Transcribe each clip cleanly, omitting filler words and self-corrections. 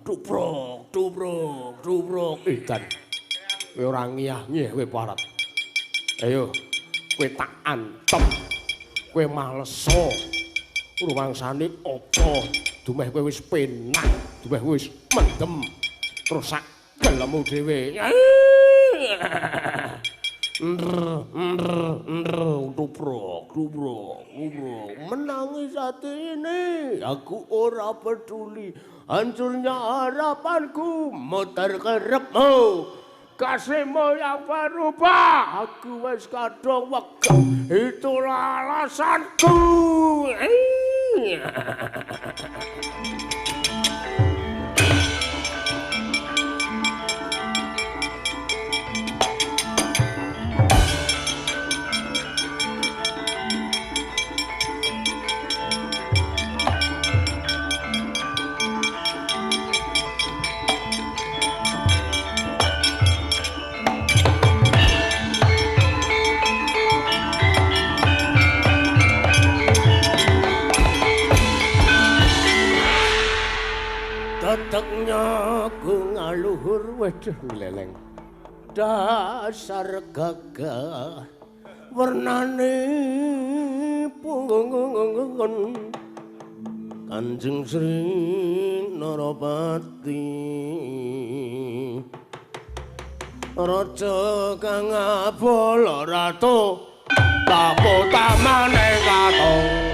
Tubruk, tubruk, tubruk. Edan. Kowe ora ngiyah-ngiyah kowe parat. Ayo, kowe tak antem. Kowe maleso. Rumangsane apa? Dumeh kowe wis penak, dumeh wis mendem. Terus sak gelemu dhewe. Tubruk, tubruk, tubruk. Menangis hati ini, aku ora peduli. Hancurnya harapanku, muter kerepmu. Kasihmu yang berubah, aku wis kadung wegah. Itulah alasanku. Teteknya aku ngaluhur waduh ngleleng. Dasar gagah wernane punggung Kanjeng Sri Narapati. Raja kang abala ratu tapotamane katong.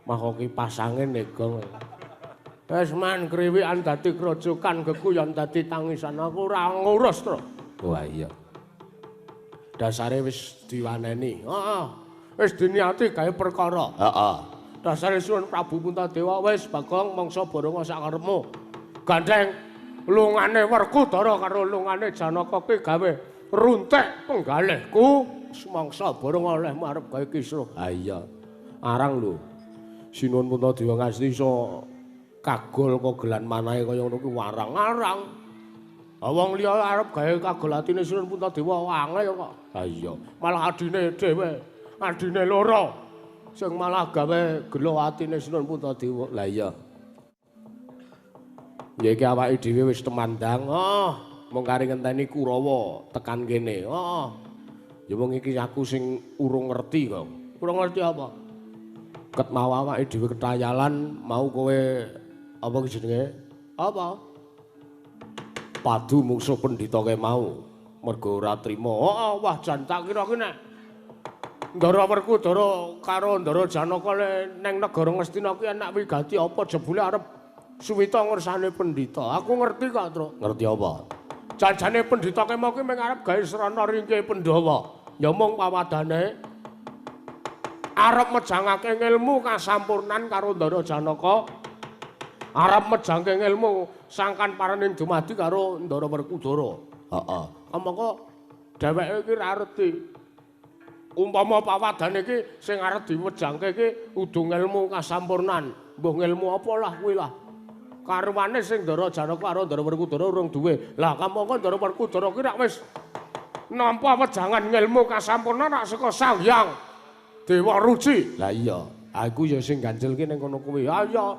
Maka kipas angin nego. Wis man kriwikan dadi grojokan geguyon dadi tangisan aku ora ngurus, Tru. Wah iya. Dasare wis diwaneni. Heeh. Wis diniati gawe perkara. Heeh. Dasare suwun Prabu Puntadewa wis Bagong mangsa Baronga sakarepmu. Gandeng lungane Werkudara karo lungane Janaka ki gawe runtik penggalihku mangsa Baronga olehmu arep gawe kisruh. Ha iya. Arang lho. Sinuwun Puntadewa ngasti iso kagol kogelan manahe kaya ngono kuwi warang-arang. Ha wong liya arep gawe kagol atine Sinuwun Puntadewa angel kok. Ha iya, malah adine dhewe, adine loro sing malah gawe gelo atine Sinuwun Puntadewa. Lah iya. Ya iki awake dhewe wis temandang. Oh, mung kari ngenteni Kurawa tekan kene. Oh. Ya wong iki aku sing urung ngerti kok. Urung ngerti apa? Ket mau awake dhewe ketayalan mau kowe apa ki jenenge? Apa? Padu mungsuh pendhita kae mau mergo ora trima. Oh, wah jan tak kira ki nek Ndara Werkudara karo Ndara Janaka neng negara Ngastina ki enak wigati apa jebule arep suwita ngersane pendhita. Aku ngerti kok, Tru. Ngerti apa? Janjane pendhita kae mau ki mung arep gawe srana ringke Pandhawa. Ya mung pawadane arep mejangake ngelmu kasampurnan karo Ndara Janaka, arep mejangke ngelmu sangkan paraning dumadi karo Ndara Werkudara. Heeh. Kamangka dheweke iki ora reti. Umpama pawadane iki sing arep diwejangke iki udu ngelmu kasampurnan, mbuh ngelmu apa lah kuwi lah. Karuane sing Ndara Janaka karo Ndara Werkudara urung duwe. Lah kamangka Ndara Werkudara ki rak wis nampa wejangan ngelmu kasampurnan rak saka Sang Hyang Dewa Ruci. Lah iya, aku ya sing ganjel ki ning kono kuwi. Ha iya,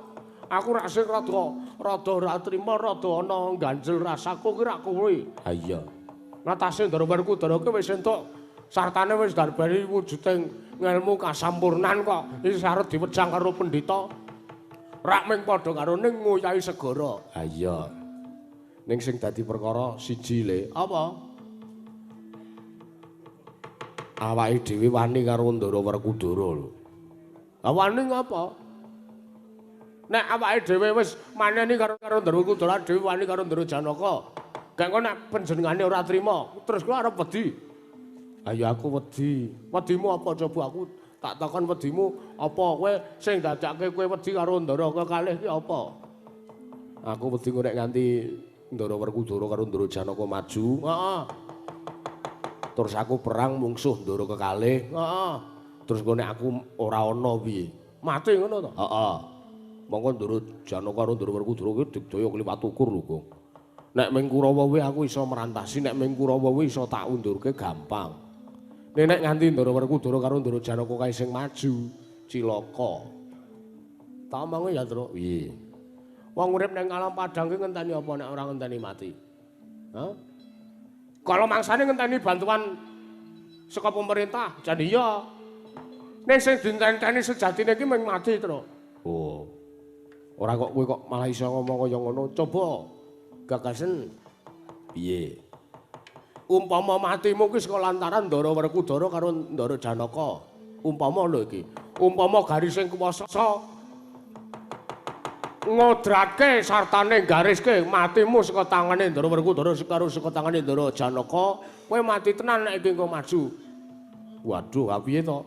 aku rak sing rada rada ora trima, rada ana ganjel rasaku ki rak kuwi. Ha iya. Natase Ndara Werkudara ki wis entuk sartane wis darbari wujuding ngelmu kasampurnan kok. Iki arep diwejang karo pendhita. Rak ming padha karo ning nguyahi segara. Ha iya. Ning sing dadi perkara siji le. Apa? Awake dhewe wani karo Ndara Werkudara lho. Lah wani ngapa? Nek awake dhewe wis maneni karo Ndara Werkudara dhewe wani karo Ndara Janaka. Gak engko nek panjenengane ora trima, terus kowe arep wedi. Ayo aku wedi. Wedimu apa coba aku tak takon wedimu apa kowe sing dadake kowe wedi karo Ndara kekalih ki apa? Aku wedi nek nganti Ndara Werkudara karo Ndara Janaka maju. Heeh. Terus aku perang mungsuh Ndara kekalih. Heeh. Terus engko nek aku ora ana piye? Mati ngono to? Heeh. Mongko Ndara Janaka karo Ndara Werkudara kuwi digdaya kliwat ukur lho, Gong. Nek ming Kurawa kuwi aku iso merantasi, nek ming Kurawa kuwi iso tak undurke gampang. Nek nganti Ndara Werkudara karo Ndara Janaka kae sing maju, cilaka. Tak omongi ya, Truk. Piye? Wong urip ning alam padhang ki ngenteni apa nek ora ngenteni mati? Hah? Kalau mangsane ngenteni bantuan saka pemerintah, jan iya. Ning sing ditenteni sejatine ki mung mati, Truk. Oh. Ora kok kowe kok malah iso ngomong kaya ngono. Coba gagasen piye? Umpama matimu ki saka lantaran Ndara Werkudara karo Ndara Janaka. Umpama lho iki. Umpama garis sing kuwasa ngodrake sartane gariske matimu saka tangane Ndara Werkudara karo saka tangane Ndara Janaka, kowe mati tenan nek iki engko maju. Waduh, ha piye to?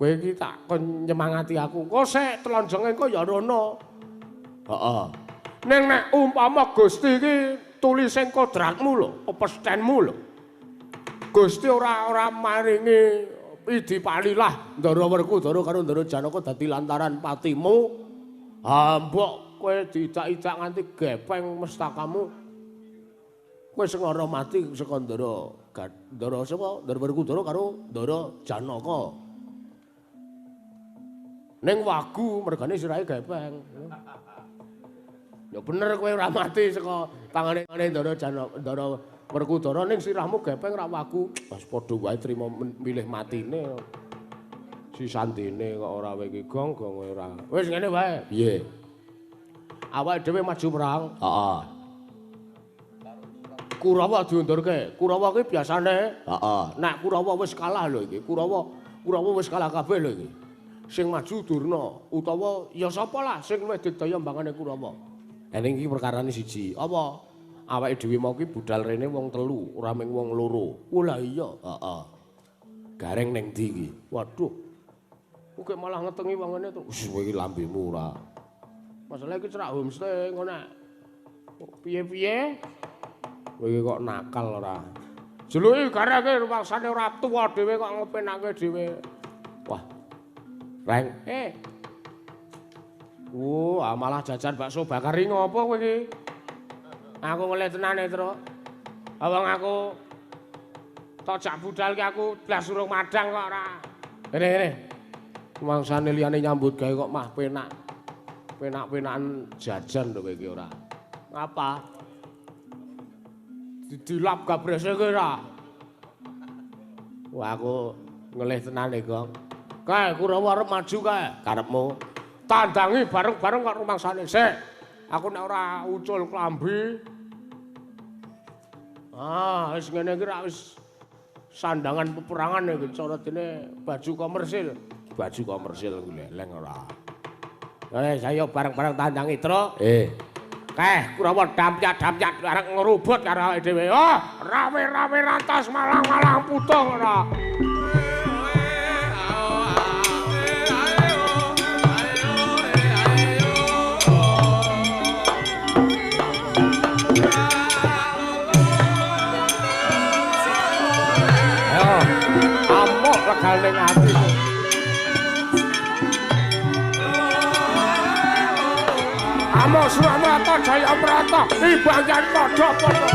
Kowe iki tak kon nyemangati aku. Engko sik telonjonge engko ya rono. Heeh. Ning nek umpama Gusti iki tulise kodratmu lho, pepestenmu lho. Gusti ora maringi idi palilah Ndara Werkudara karo Ndara Janaka dadi lantaran patimu. Ha mbok kowe diidak-idak nganti gepeng mestakamu. Kowe sengara mati saka Ndara Ndara sapa? Ndara Werkudara karo Ndara Janaka. Ning wagu mergane sirahe gepeng. Ya bener kowe ora mati saka tangane Ndara Janaka, Ndara Werkudara ning sirahmu gepeng ra wagu. Wis padha wae trimo milih matine. Si sandine kok ora kowe iki gong gong ora. Wis ngene wae. Piye? Awake dhewe maju perang. Heeh. Kurawa diundurke. Kurawa kuwi biasane, heeh. Nek Kurawa wis kalah lho iki. Kurawa wis kalah kabeh lho iki. Sing maju Durna utawa ya sapa lah sing luwih digdaya mbangane Kurawa. Ning iki perkarane siji. Apa? Awake dhewe mau ki budal rene wong telu, ora mung wong loro. Oh lah iya, heeh. Gareng ning ndi iki? Waduh. Kok malah ngetengi wong ngene to. Wis kowe iki lambemu ora. Masalah iki cerak homestay ngono nek. Piye-piye? Kowe iki kok nakal ora. Jeluki gareke rumangsane ora tuwa dhewe kok ngepenake dhewe. Wah. Reng. Wah, malah jajan bakso bakar iki ngopo kowe iki? Aku ngelih tenane, Truk. Wong aku tojak budal ki aku blas urung madang kok ora. Rene, rene. Mangsane liyane nyambut gawe kok mah penak. Penak-penakan jajan lho kowe iki ora. Ngapa? Didilap gabrese kowe ora. Wah, aku ngelih tenane, Gong. Kae Kurawa arep maju kae, karepmu. Tandangi bareng-bareng kok rumangsane. Sik, aku nek ora ucul klambi. Ah, wis ngene iki rak wis sandangan peperangan iki cara dene baju komersil. Baju komersil leleng ora. Wis ayo bareng-bareng tandangi, Truk. Kae Kurawa damyak-damyak arep ngrubut karo awake dhewe. Oh, rawe-rawe rantas malang-malang putung ora. Ayo, amuk legal ning ati. Amuk Suramrata Jaya Prata ibangyan padha-padha.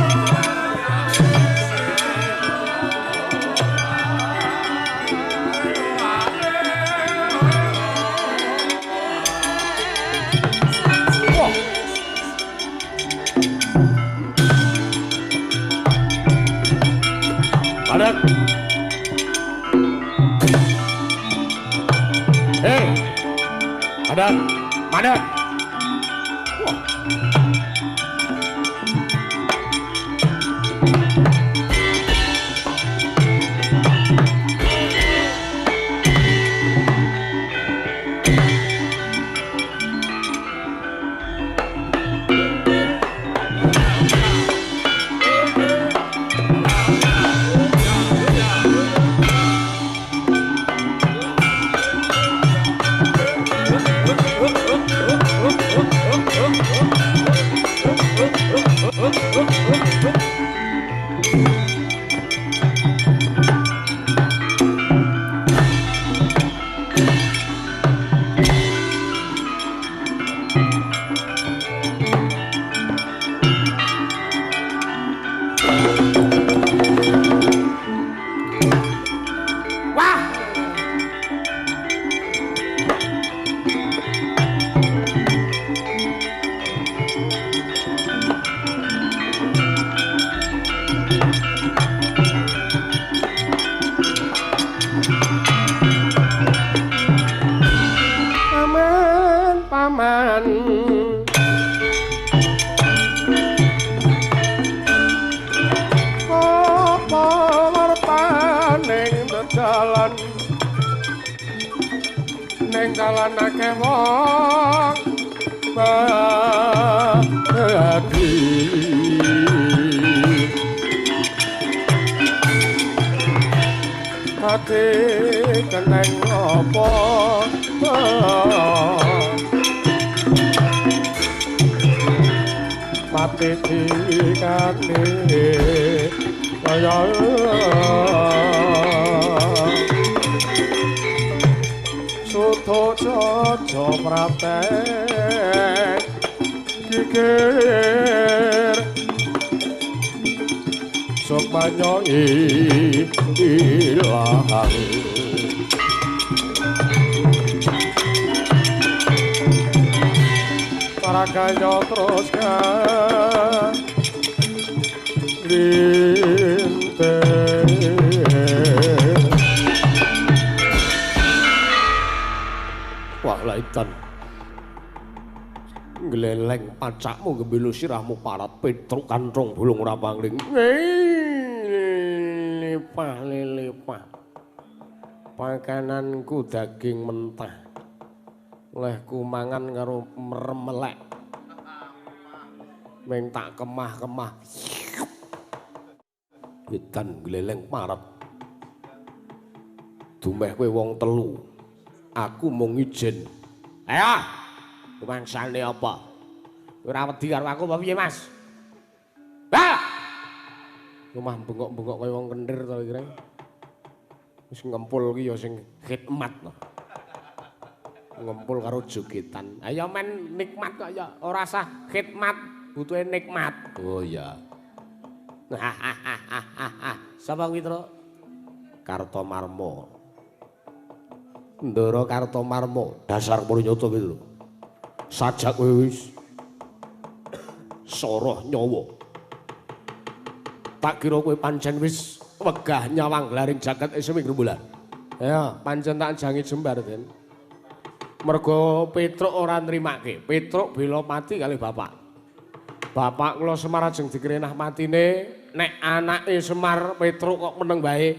Wah. Madek. Hei. Madek, madek. Wah. Ning dalan akeh wong mati. Mati keneng apa? Mati dikane kaya suto jojo pratek kikir sukmanyo ilang. Paraganya terus linte. Wah laitan ngleleng pacakmu gembilo sirahmu parat Petruk kantrong bulung ora pangling. Lipah lilipah pakananku daging mentah lehku mangan karo merem melek meng tak kemah-kemah. Edan gleleng parat dumeh kowe wong telu, aku mung ijen. Ayo rumangsane apa? Ora wedi karo aku apa piye Mas? Bah! Rumah bengok-bengok kaya wong kendir to kira. Wis ngempul ki ya sing khidmat to. Ngempul karo jogetan. Ayo men nikmat kok ya ora sah khidmat, butuhe nikmat. Oh iya. Sapa kuwi, Truk? Kartomarma. Ndara Kartomarma, dasar purnyata kuwi lho. Sajak kowe wis soroh nyawa. Tak kira kowe pancen wis wegah nyawang glaring jagat isih grembulan. Ya, pancen tak jangi jembar, Den. Mergo Petruk ora nrimake. Petruk bela pati kali bapak. Bapak kula Semar ajeng dikrenah matine, nek anake Semar Petruk kok meneng bae.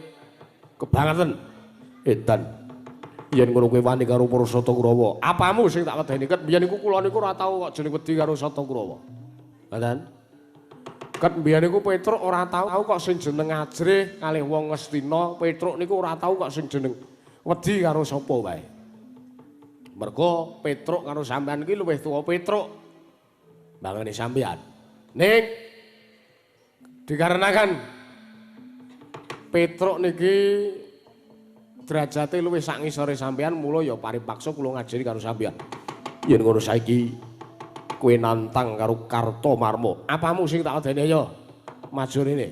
Kebangetan. Edan. Yen ngono kowe wani karo para Sata Kurawa. Apamu sing tak wedeni? Ket biyen iku kula niku ora tau kok jeneng wedi karo Sata Kurawa. Ngoten. Ket biyen niku Petruk ora tau kok sing jeneng ajrih kalih wong Ngastina. Petruk niku ora tau kok sing jeneng wedi karo sapa wae. Mergo Petruk karo sampean iki luwih tuwa Petruk mbangane sampean. Ning dikarenakan Petruk niki derajate luwih sak ngisore sampean, mula ya paripaksa kula ngajari karo sampean. Yen ngono saiki kowe nantang karo Kartomarma. Apamu sing tak wedeni ayo maju rene.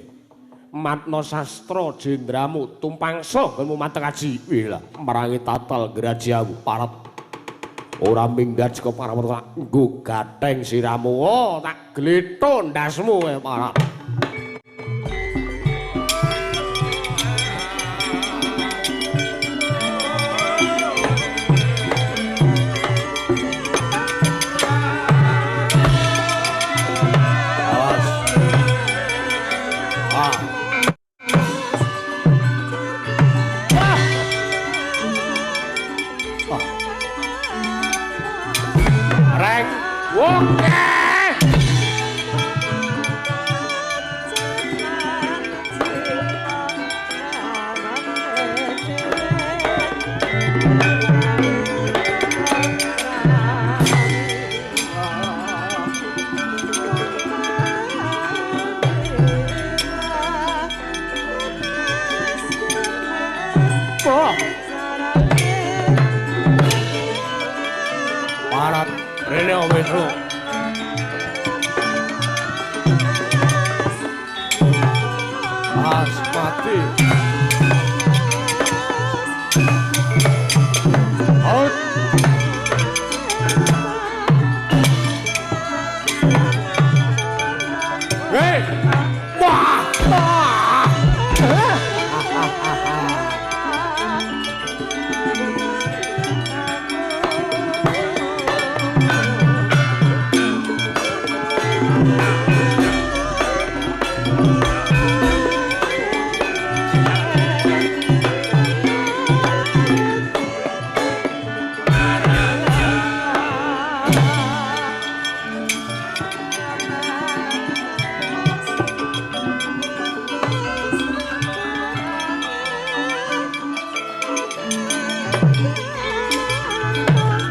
Matna sastra jendramu tumpangsa nggonmu mateng aji. Wih lah merangi tatal grajamu parat. Ora minggat saka parawarta nggo gatheng siramu. Oh tak gletho ndasmu kowe parat.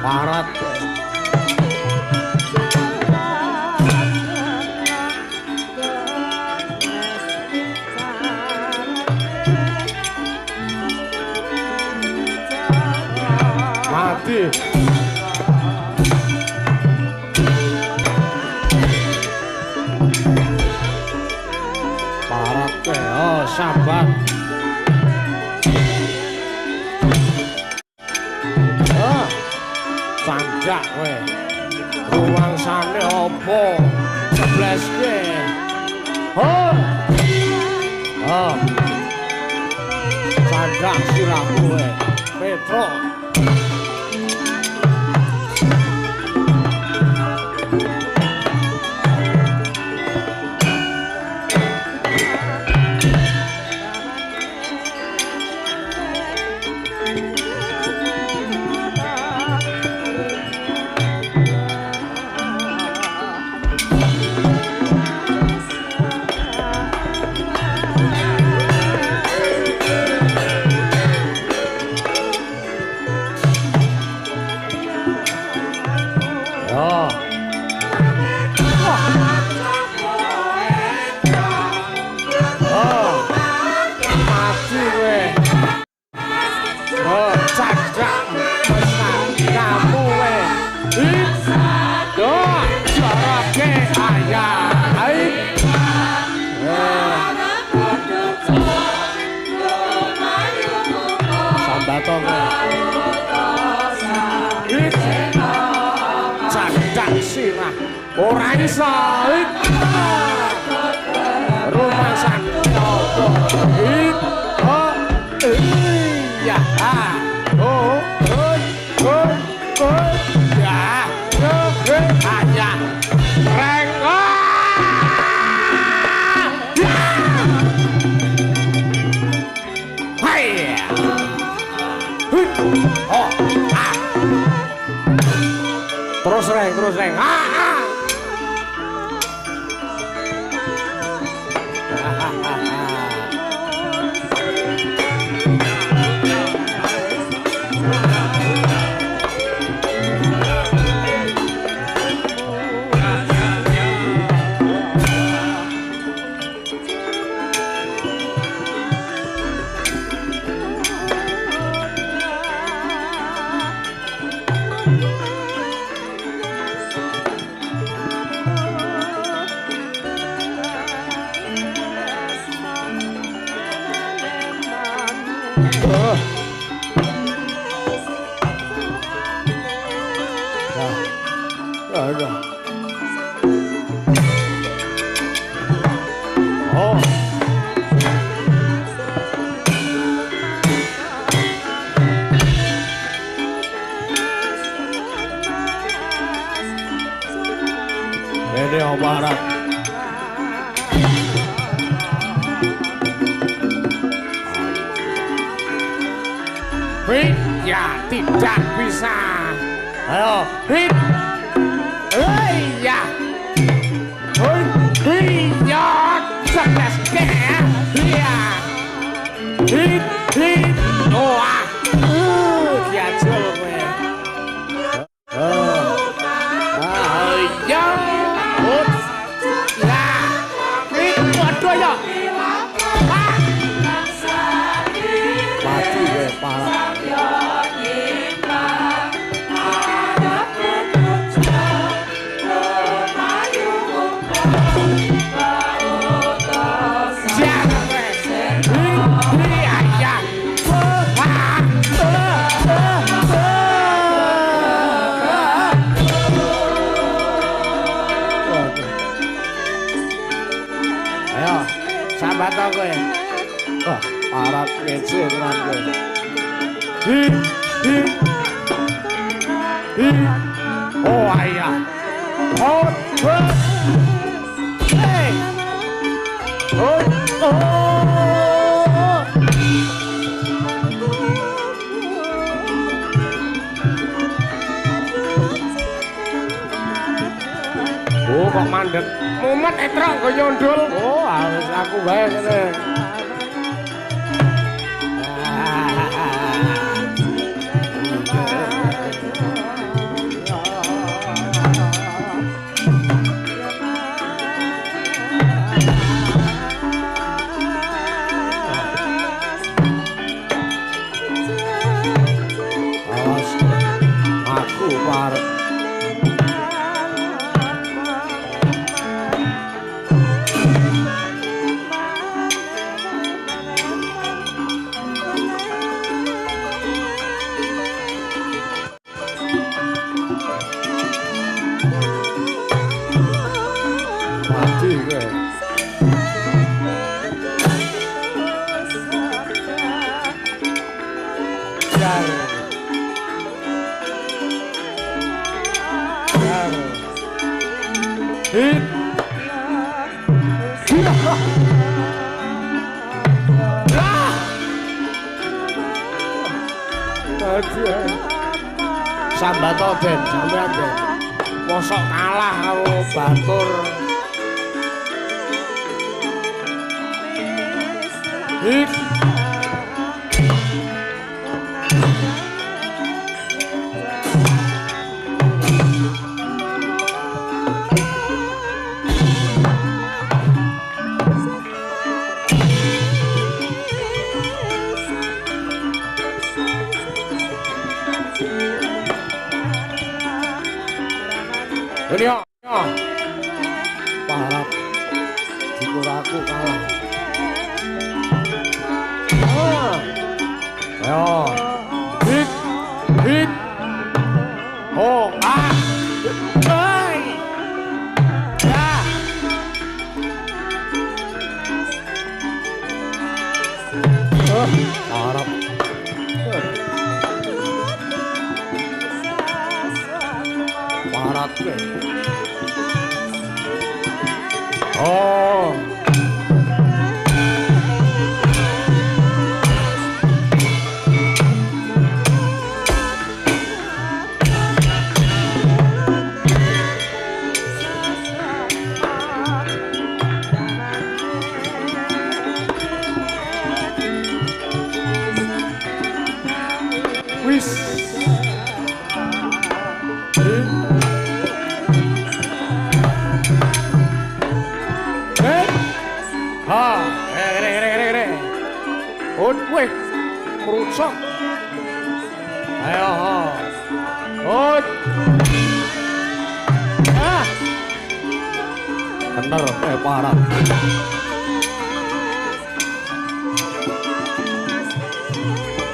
Parat. Mati. Parat kowe, oh sambat. Oh. Sanjak kowe. Ruwangsane apa? Cebleske. Oh. Oh. Sanjak sirahmu kowe. Petruk. Ora iso. Rumangsane apa? Oh, iya. Oh, oh, oh, oh. Ya. Ya. Reng. Hai. Oh, ah. Terus reng, terus reng. Ah, ah. Ya, tidak bisa. Ayo, hit. Iya. Iya, cerdas ke. Iya. Hit, hit. Wah. Diajul kowe. Oh. Ah, iya. Ya. Hit, waduh ya. Mati kowe, parah. Wah, parat ngece tenan kowe. Hi, hi. Hi. Oh iya. Oh, hey. Oh, oh. Oh, kok mandek. Mumet etrok nggo nyondol. Oh, harus aku bae ngene. Dar. Dar. Hit. Sambato Den, sampean Den. Mosok kalah karo batur. Hit. Ini yo, parap, jikuraku kalah. Ayo, hit, hit, oh, ah, hey, ya, parap. Parat ke. Oh. Wis. Ha, kere. Oh, weh, merusak. Ayo, ha. Oh. Ah. Bener, parah.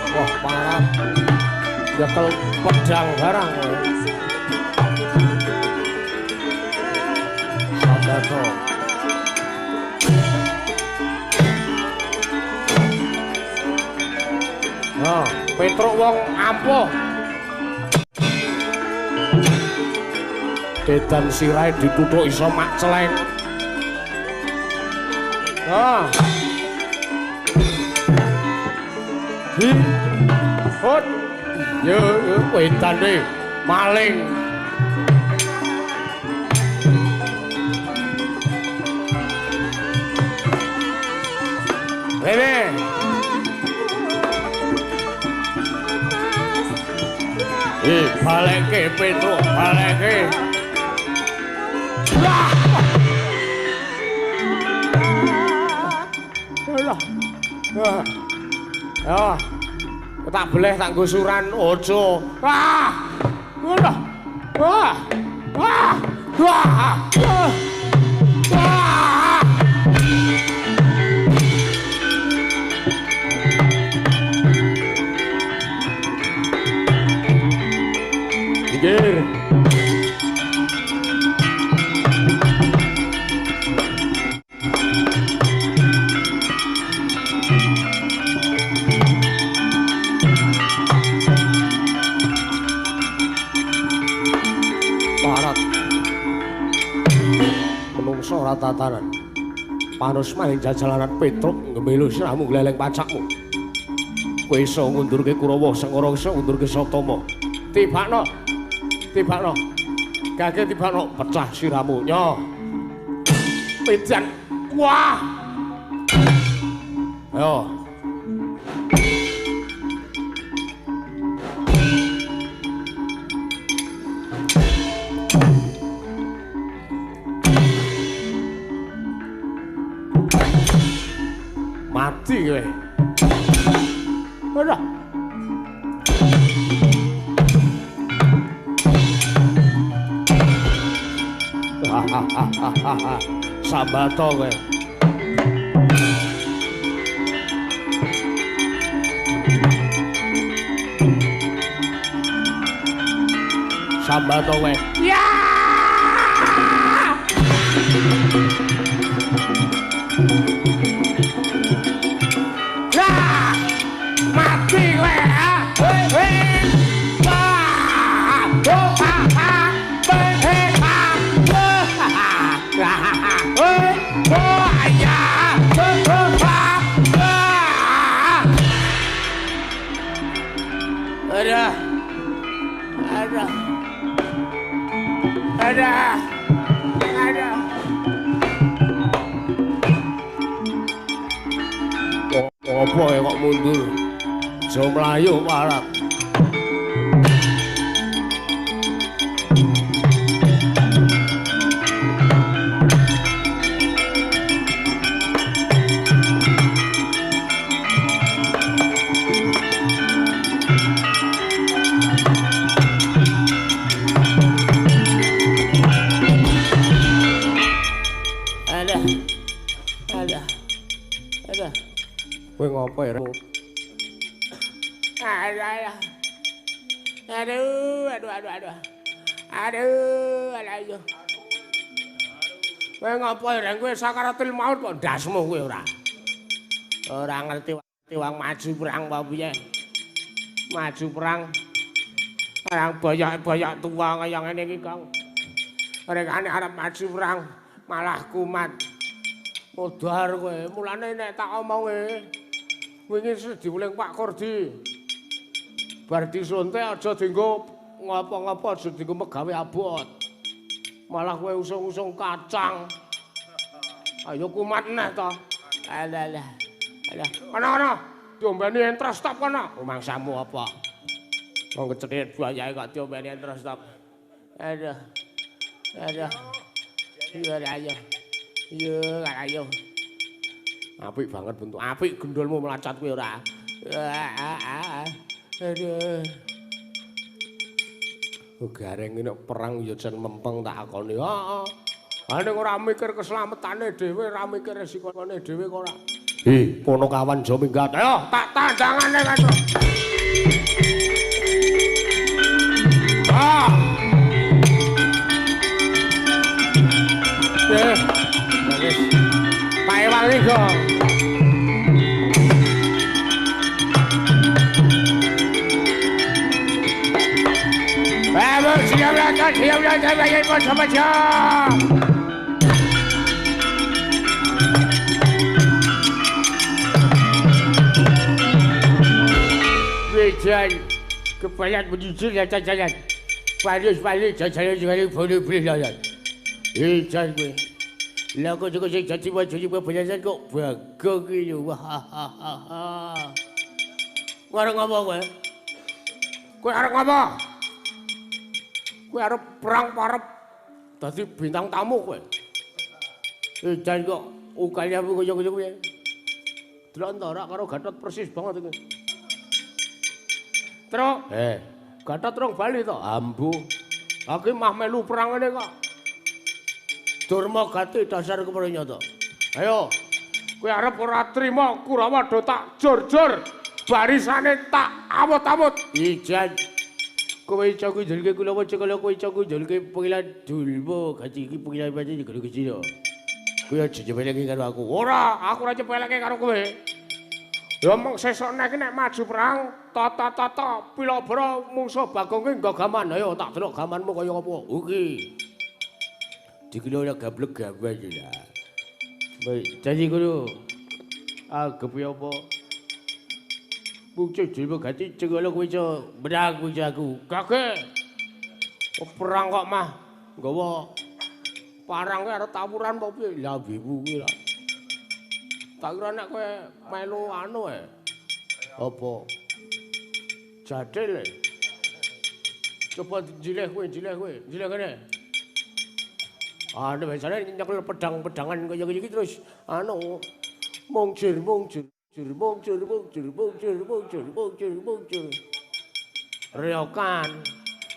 Wah, parah. Nyekel pedang barang. Sambato. Nah, Petruk wong ampuh. Dedan sirahe dituthuk iso mak celeng. Nah. Hi. Hot. Yo, yo wedane maling. Rene. Baleke Petruk, baleke. Lah. Lah. Ya. Tak beleh tak nggo suran aja. Ah. Ngono. Ah. Ah. Wah. Wah. Minggir. Parat. Menungso ora tatanan. Panus maning jajalanan Petruk ngemelu sirahmu gleleng pacakmu. Kowe iso ngundurke Kurawa, Sengkara iso ngundurke Satama. Tibakno. Tibakno. Gage tibakno pecah sirahmu. Nyo. Pejan. Wah. Ayo. Mati kowe. Ora. Sambato kowe. Sambato kowe. Ya! Lah! Mati kowe. Apa ya kok mundur? Aja mlayu parah. Kowe ngopo ya? Aduh, aduh, aduh, aduh. Aduh, aduh. Kowe ngopo ya? Kowe sakaratul maut kok ndasmu kowe ora. Ora ngerti wong maju perang apa piye. Maju perang. Perang boyok-boyok tuwa kaya ngene iki, Kang. Rekane arep maju perang malah kumat. Modar kowe, mulane nek tak omongi wingi diweling Pak Kurdi. Bar disuntik aja dienggo ngapa-ngapa, aja dienggo megawe abot. Malah kowe usung-usung kacang. Ayo kumat neh to. Alah alah. Alah. Kono-kono, diombeni entrostop kono. Rumangsamu apa? Wong kecethit buayae kok diombeni entrostop. Aduh. Aduh. Iya ayo. Iya ayo. Apik banget bentuk. Apik gendulmu melacat kowe ora. Aduh. Oh, gareng nek perang ya jan mempeng tak akoni. Heeh. Ha nek ora mikir keselametane dhewe, ora mikir resikone dhewe kok ora. Hi, Ponokawan aja minggat. Ayo tak tandangane kae. Ah. Wis. Pak Ewangi kok. Wejan kebayan menyusul ya jalan. Paris-paris jalan jalan boleh-boleh jalan. Wejan kowe. Lah kok kok sing dadi wajah kebayan kok bagong iki lho. Wah. Arep ngopo kowe? Kowe arep ngopo? Kowe arep perang parep dadi bintang tamu kowe. Edan kok ukane aku kaya kaya kowe. Delok ora karo Gatot persis banget iki. Truk. Gatot rong bali to. Ambu. Aku mah melu perang ngene kok. Durma gati dasar keprinya to. Ayo. Kowe arep ora trima Kurawa do tak jur-jur. Barisane tak awut-awut. Ijan. Kowe iso kunjulke kula waca kala kowe iso kunjulke pengilan Dulma gati iki pengilan pancen gede-gede yo. Kowe aja nyepeleke karo aku. Ora, aku ora nyepeleke karo kowe. Ya mung sesuk nek maju perang tata-tata pilabara mungsuh Bagong ki nggo gaman. Ayo tak delok gamanmu kaya apa. Oke. Dikira ora gablek gaman ya. Baik, dadi ngono. Anggep apa? Bukti Dulma gati cengolo kowe iso menang kowe aku. Gage. Perang kok mah nggawa parang kowe arep tawuran apa piye? Lah bibu kuwi lah. Tak kira nek kowe melu anu e. Apa? Jadil e. Coba njileh kowe, njileh kowe, njileh kene. Anu biasane nyekel pedang-pedangan kaya iki terus anu mungcir mungcir. Mungcir mungcir mungcir mungcir mungcir mungcir. Reokan.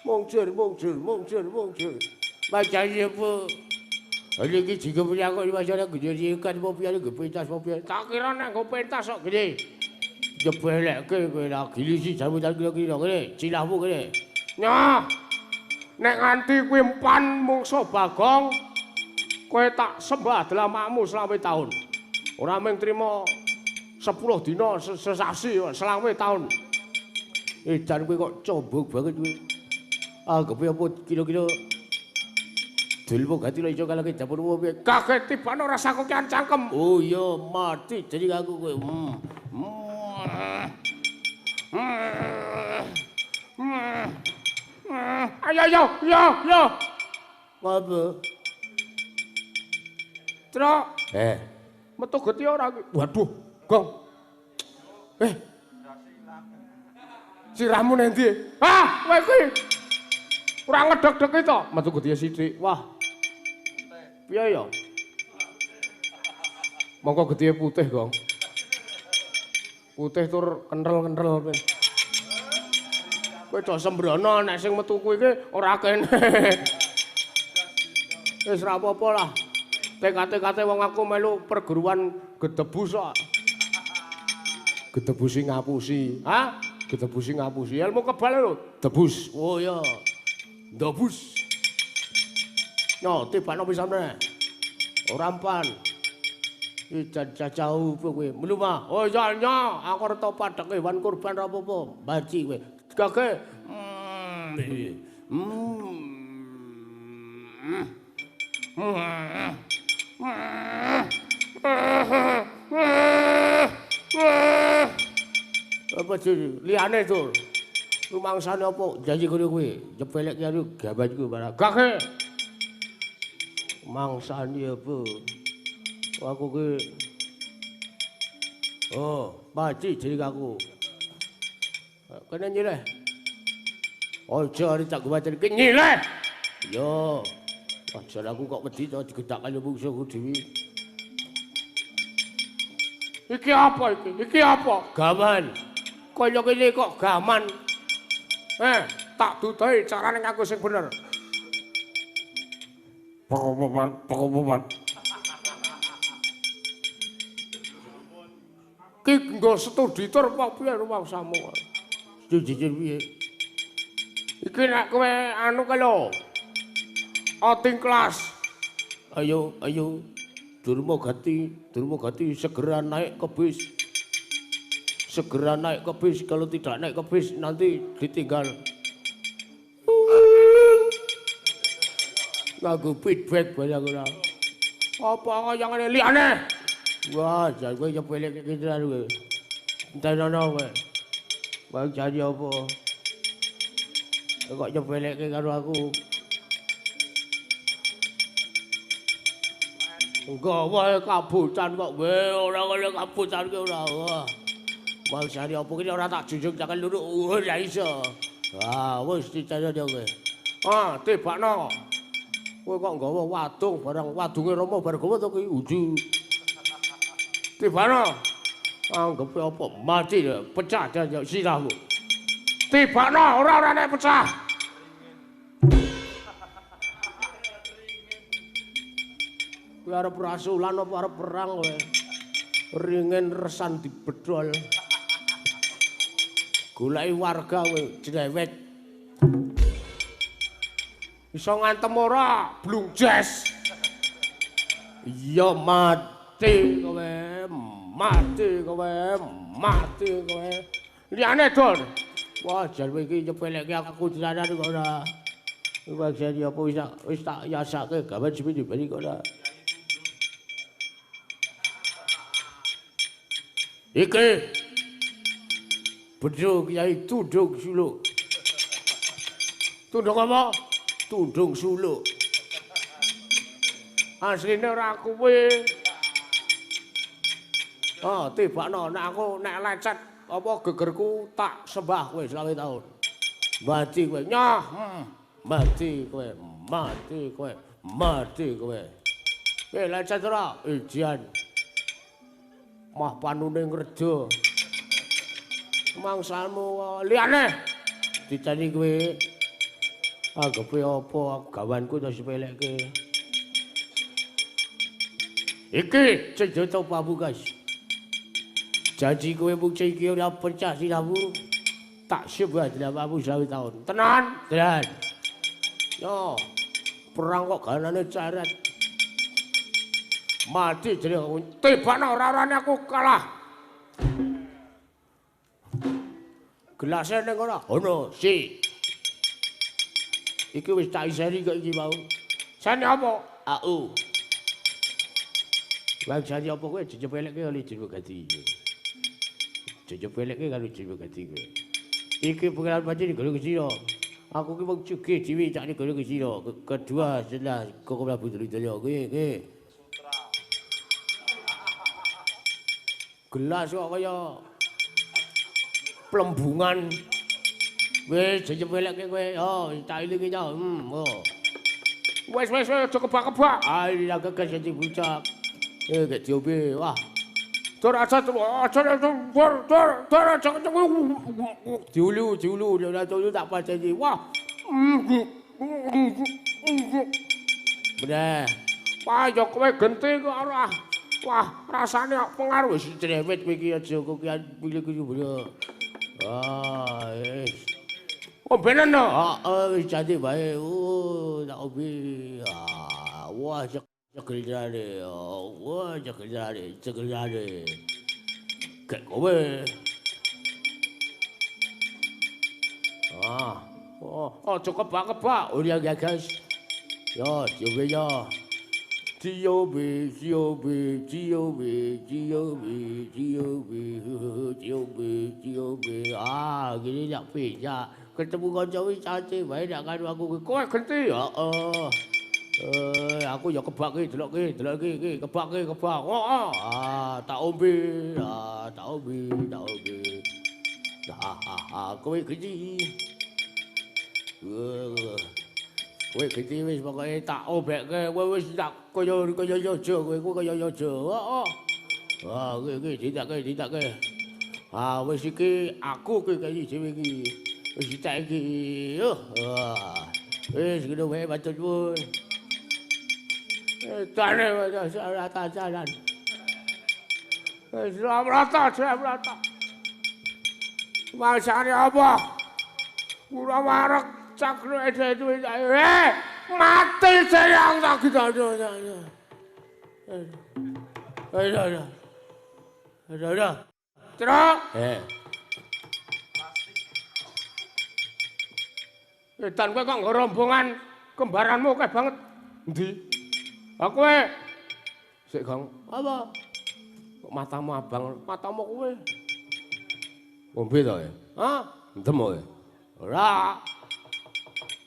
Mungcir mungcir mungcir mungcir. Bacane apa? Iki jika punya aku macane gede ikan apa piye nggo pentas apa piye. Tak kira nek nggo pentas kok gede. Jebelekke kowe lah gilisi jamu tak kira-kira kene, cilahmu kene. Nyoh. Nek nganti kuwi empan mungsuh Bagong, kowe tak sembah dlamakmu selawe taun. Ora mung trima 10 dina sesasi selawe taun. Edan kowe kok combong banget kowe. Anggepe apa kira-kira Dulmu gati lho iso kalahke dapurmu piye? Kaget tibane ora sakokean cangkem. Oh iya, mati jadi aku kowe. Ayo yo yo yo. Ngopo? Truk. Metu geti ora iki? Waduh, gong. Sirahmu nang ndi? Ah, kowe kuwi. Ora ngedeg-deg to. Metu getihe sithik. Wah. Piye ya? Mongko getihe putih, Gong. Putih tur kenthel-kenthel. Kowe do sembrono nek sing metu kuwi iki ora kene. Wis ora apa-apa lah. TKT-KT wong aku melu perguruan gedebus kok. Gedebusi ngapusi. Hah? Gedebusi ngapusi. Ilmu kebal lho. Debus. Oh iya. Ndobus. Yo tibakno pisan meneh. Ora ampan. Iki jauh kowe. Melu mah. Oh iya nya, aku reto padhek hewan kurban ora apa-apa. Baci kowe. Gage. Apa sih liyane tur? Rumangsane apa? Janji kono kuwi, nyepelekke karo gawanku barang. Gage. Mangsane apa? Aku ki oh, mati jeneng aku. Kene nyileh. Aja arep tak guwatene ki nyileh. Yo. Aja aku kok wedi to digedak karo mungsuhku dhewe. Iki apa iki? Iki apa? Gaman. Kaya kene kok gaman. Tak duduhi carane ngaku sing bener. Pengumuman, pengumuman. Ki nggo studi tur apa piye rumangsamu? Studi piye? Iki nek kowe anu kae lho. Outing kelas. Ayo, ayo. Durma Gati, Durma Gati segera naik ke bis. Segera naik ke bis, kalau tidak naik ke bis nanti ditinggal. Nganggo feedback banyak ora. Apa kaya ngene liyane? Wah, jan kowe nyepeleke iki tenan kowe. Entenono kowe. Bang jani apa? Kok nyepeleke karo aku? Nggawa kabutan kok we ora ngene kabutan ki ora. Wah. Mangsane apa ki ora tak junjung cangkel luru ora iso. Ah, wis dicaya kowe. Ah, tibakno. Kowe kok nggawa wadung barang wadunge Rama Bhargawa to ki uju. Tibakno. Anggepe apa mati pecah jan sirahmu. Tibakno ora ora nek pecah. Kowe arep rasulan apa arep perang kowe? Ringin resan dibedol. Goleki warga kowe jrewet. Iso ngantem ora blungjes. Iya mati kowe, mati kowe, mati kowe. Liyane Dul. Wah, jan kowe iki nyepelekke aku tenanan kok ora. Wis jane apa wis tak yasake gawe semene bali kok ora. Iki bedhug Kyai Tundung Suluk. Tundung apa? Tundung Suluk. Asline ora kuwi. Oh, tibakno nek aku nek lecet apa gegerku tak sembah kowe 20 taun. Mati kowe. Nyoh. Mati kowe, mati kowe, mati kowe. Kowe lecet ora? Ijian. Mah panune ngrejo. Mangsamu liyane ditani kowe. Anggepe apa aku gawanku to sepelekke. Iki senjata pamungkas. Janji kowe mung iki ora pecah sirahmu. Tak sembah delamamu 20 taun. Tenan? Tenan. Yo, perang kok ganane ceret. Mati jeneng aku. Tibakno ora-orane aku kalah. Gelase ning ora? Ono, si. Iki wis tak iseni kok iki mau. Sene apa? Au. Bangsane apa kowe dijepelekke kali Jumagati. Dijepelekke karo Jumagati kowe. Iki pengenalan pancen negara Cina. Aku ki wong sugih dhewe cak negara Cina. Kedua setelah Koko Prabu Duryudana kowe iki. Gelas kok kaya plembungan. Wis dijepelekke kowe. Oh, tak ilingi ta. Oh. Wis wis aja kebak-kebak. Ah, iya geges dadi bucak. Gek diombe. Wah. Dur aja aja dur dur dur aja diulu diulu diulu tak paceni. Wah. Bener. Wah, ya kowe genti kok ora. Wah, rasane pengaruh wis cerewet kowe iki aja kokian pilih kuwi bro. Ah, wis. Ombenen to? Heeh, wis cantik bae. Oh, tak ombe. Ah, wah, cegelane. Wah, cegelane, cegelane. Gek kowe. Ah, oh, aja kebak-kebak. Oh, ya guys. Yo, diombe yo. Diombe, diombe, diombe, diombe, diombe, diombe, diombe. Ah, gini nak pijak. Ketemu kanca wis cantik bae nak karo aku. Kowe genti? Heeh. Aku ya kebak ki, delok ki, delok ki, ki, kebak ki, kebak. Heeh. Ah, tak ombe. Ah, tak ombe, tak ombe. Ah, kowe genti. Kowe genti wis pokoke tak ombekke, kowe wis tak kaya kaya yojo, kowe ku kaya yojo. Heeh. Ah, iki iki ditake, ditake. Ah, wis iki aku ki kaya dhewe iki. Wis tak iki. Ah. Wis ngono wae matur nuwun. Tane wis ora tajalan. Wis ora rata. Masane apa? Ora warek cakro duwe mati sayang tak gitu. Ayo. Ayo. Truk. Edan kowe kok nggo rombongan kembaranmu akeh banget. Endi? Ha kowe. Sik, Gong. Apa? Kok matamu abang, matamu kowe. Ngombe to ya? Hah? Ndem kowe? Ora.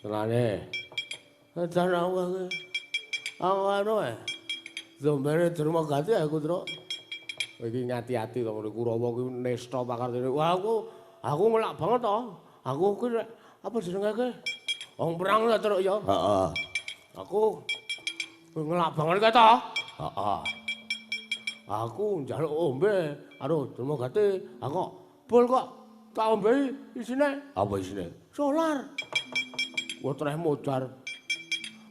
Tenane. Edan aku iki. Aku anu e. Zombene Dermagati aku, Truk. Kowe iki ngati-ati to ngene Kurawa kuwi nesta pakartine. Wah, aku ngelak banget to. Aku kuwi apa jenenge kuwi? Wong perang ta, Truk ya? Heeh. Aku ngelak banget kae to. Heeh. Aku njaluk ombe karo Dermagati. Aku kok bol kok tak ombe isine. Apa isine? Solar. Wah, treh modar.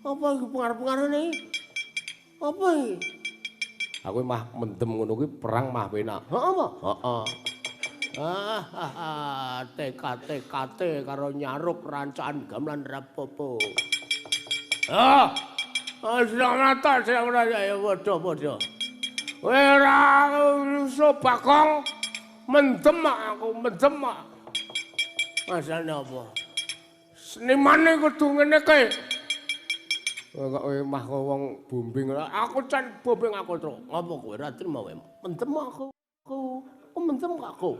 Apa iki pengaruh-pengaruhne iki? Apa iki? Aku mah mendem ngono kuwi perang mah penak. Heeh apa? Heeh. Ah, TKTKT karo nyaruk rancaan gamelan rapopo. Ah, selamat selamat ya padha-padha. Ora iso Bagong mendem aku mendem. Masane apa? Senimane kudu ngene kae. Kok kowe mah wong bombing. Aku can bombing aku, Truk. Ngapa kowe ora trimo kowe? Mendem aku. Aku mendem kok aku.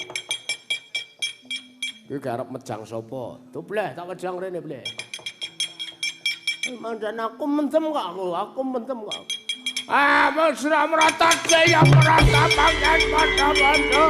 Kowe arep mejang sapa? Tuh bleh, tak mejang rene bleh. Mandan aku mendem kok aku mendem kok. Ah, mesra merata jaya merata pangan pada-pada.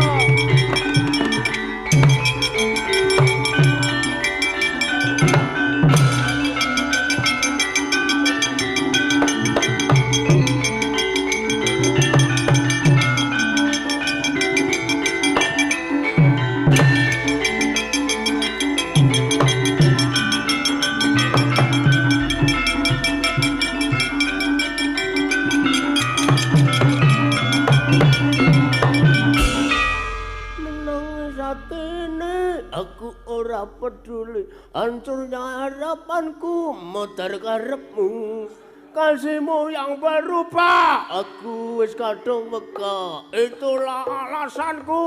Aku ora peduli hancurnya harapanku muter karepmu kasihmu yang berubah aku wis kadung weka itulah alasanku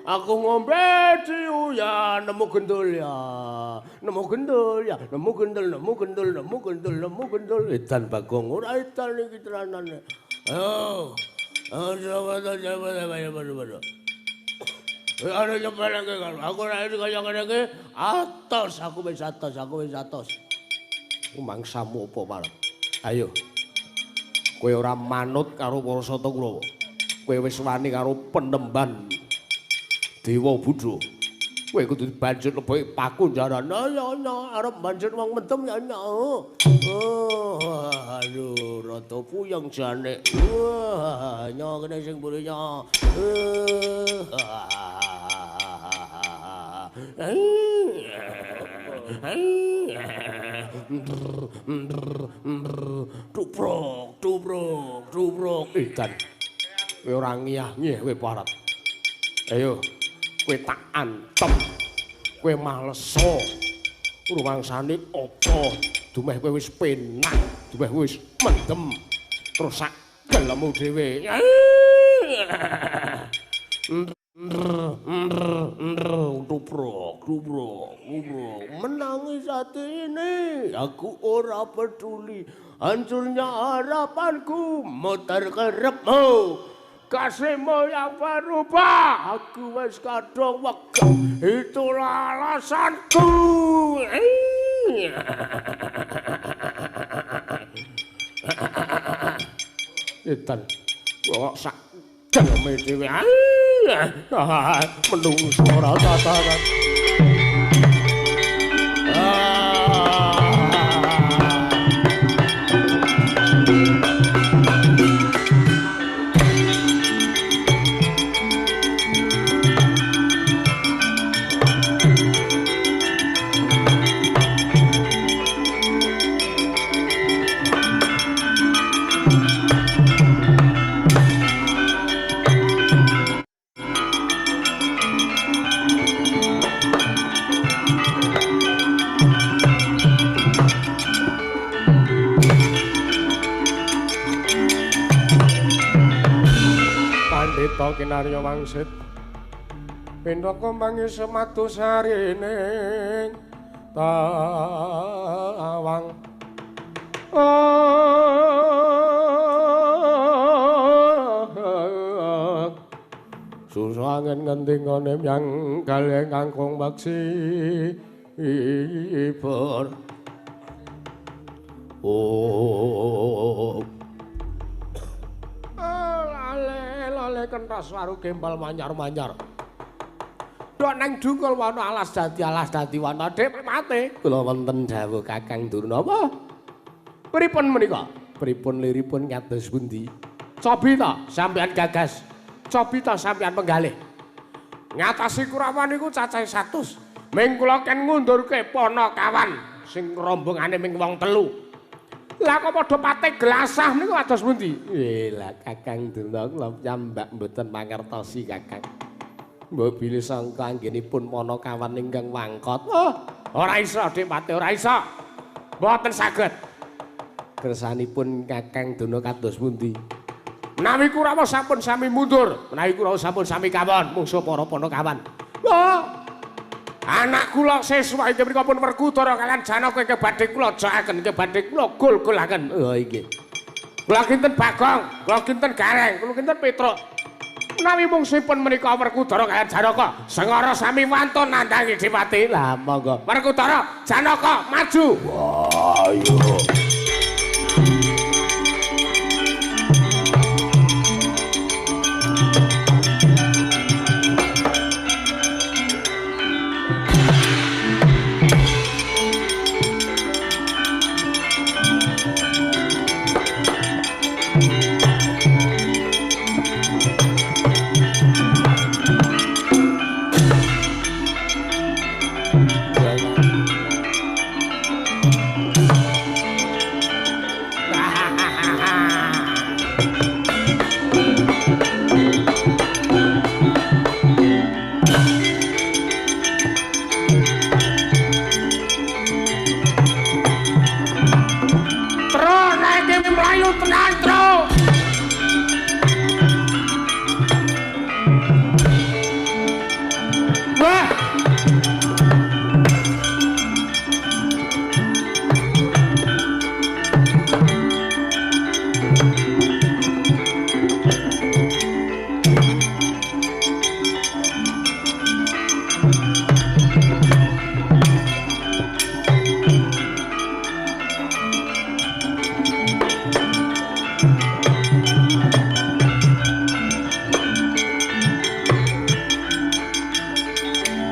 aku ngombe diuyah. Nemu gendul ya. Nemu gendul ya, nemu gendul, nemu gendul, nemu gendul, nemu gendul. Edan Bagong ora edan iki tenanane. Oh. Ana nyepeleke karo aku ora kaya ngene iki. Atos aku wis atos, aku wis atos. Mangsamu apa marep? Ayo. Kowe ora manut karo para Sata Kurawa. Kowe wis wani karo penemban Dewa Budha. Kowe kudu dibanjut leboke pakunjaran. Ya ya arep banjut wong mendem ya ya. Oh, aduh rada puyeng jane. Wah, nyo kene sing mburi nyo. Tubruk, tubruk, tubruk. Edan. Kowe ora ngiyah-ngiyah kowe parep. Ayo. Kowe tak antem. Kowe maleso. Rumangsane apa? Dumeh kowe wis penak, dumeh kowe wis mendem. Terus sak gelemu dhewe. Tubruk, tubruk, tubruk. Menangis hati ini, aku ora peduli. Hancurnya harapanku, muter kerepmu. Kasihmu yang berubah, aku wis kadung wegah. Itulah alasanku. Edan, kok sak geleme dhewe. Menungso ora tataran. Pandhita kinarya wangsit pindha kombangi sematu sarining tawang. Susu angin ngendi nggone yang kalih kangkung maksi ibur. Oh. Lale kentas waru gembal manyar-manyar. Dok nang dungkul wana alas dadi wana Dik mate. Kula wonten dawuh Kakang Durna. Apa? Pripun menika? Pripun liripun kados pundi? Cobi ta sampeyan gagas. Cobi ta sampeyan penggalih. Ngatasi Kurawa niku cacahe 100. Ming kula ken ngundurke Panakawan sing rombongane ming wong telu. Lah kok padha pate glasah niku kados pundi? Lah Kakang Durna kula piyambak mboten mangertosi Kakang. Mbok bilih sangka anggenipun Panakawan ingkang wangkot. Oh, ora iso Dik Pate, ora iso. Mboten saged. Kersanipun Kakang Durna kados pundi? Menawi Kurawa sampun sami mundur, menawi Kurawa sampun sami kawon mungsuh para Panakawan. Wah. Anak kula siswa inggih menika pun Werkudara kaliyan Janaka ingkang badhe kula jakaken, ingkang badhe kula gol-golaken. Oh inggih. Kula kinten Bagong, kula kinten Gareng, kula kinten Petruk. Menawi mungsipun menika Werkudara kaliyan Janaka, sengara sami wantun nandhangi Dipati. Lah monggo. Werkudara, Janaka maju. Wah, ayo. Wah.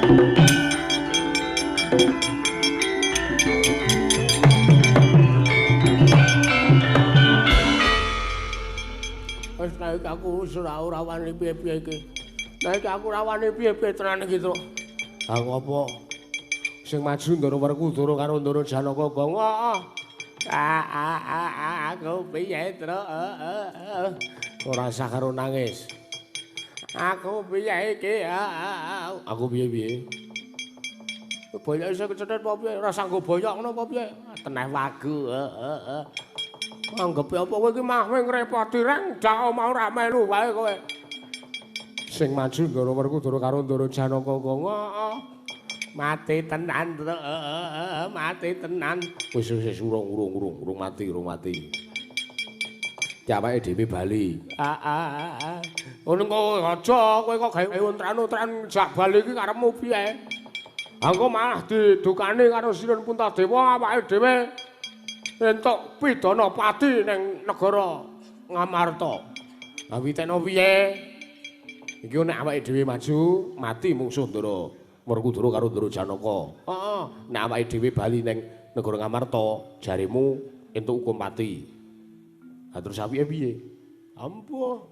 Wis nek aku wis ora wani piye-piye iki. Nek aku ora wani piye-piye tenan iki, Truk. Ha ngopo? Sing maju Ndara Werkudara karo Ndara Janaka, Gong. Heeh. Aku piye, Truk? Ora usah karo nangis. Aku piye iki? Aku piye-piye? Boyoke isih kecethet apa piye? Ora sanggup boyok ngono apa piye? Teneh wagu. Heeh. Anggepe apa kowe iki mah ngrepoti reng dak mau ora melu wae kowe. Sing maju Ndara Werkudara karo Ndara Janaka, Gong. Heeh. Mati tenan, Truk. Mati tenan. Wis wis urung urung urung urung mati, urung mati. Ki awake dhewe bali. Heeh. Ngono kok aja kowe kok gawe untran-untran jak bali iki karepmu piye? Engko malah didukani karo Sinun Puntadewa awake dhewe entuk pidana pati ning negara Ngamarta. Ha witekno piye? Iki nek awake dhewe maju mati mungsuh Ndara Werkudara karo Ndara Janaka. Heeh, nek awake dhewe bali ning negara Ngamarta, jaremu entuk hukum pati. Ha terus apike piye? Ampuh.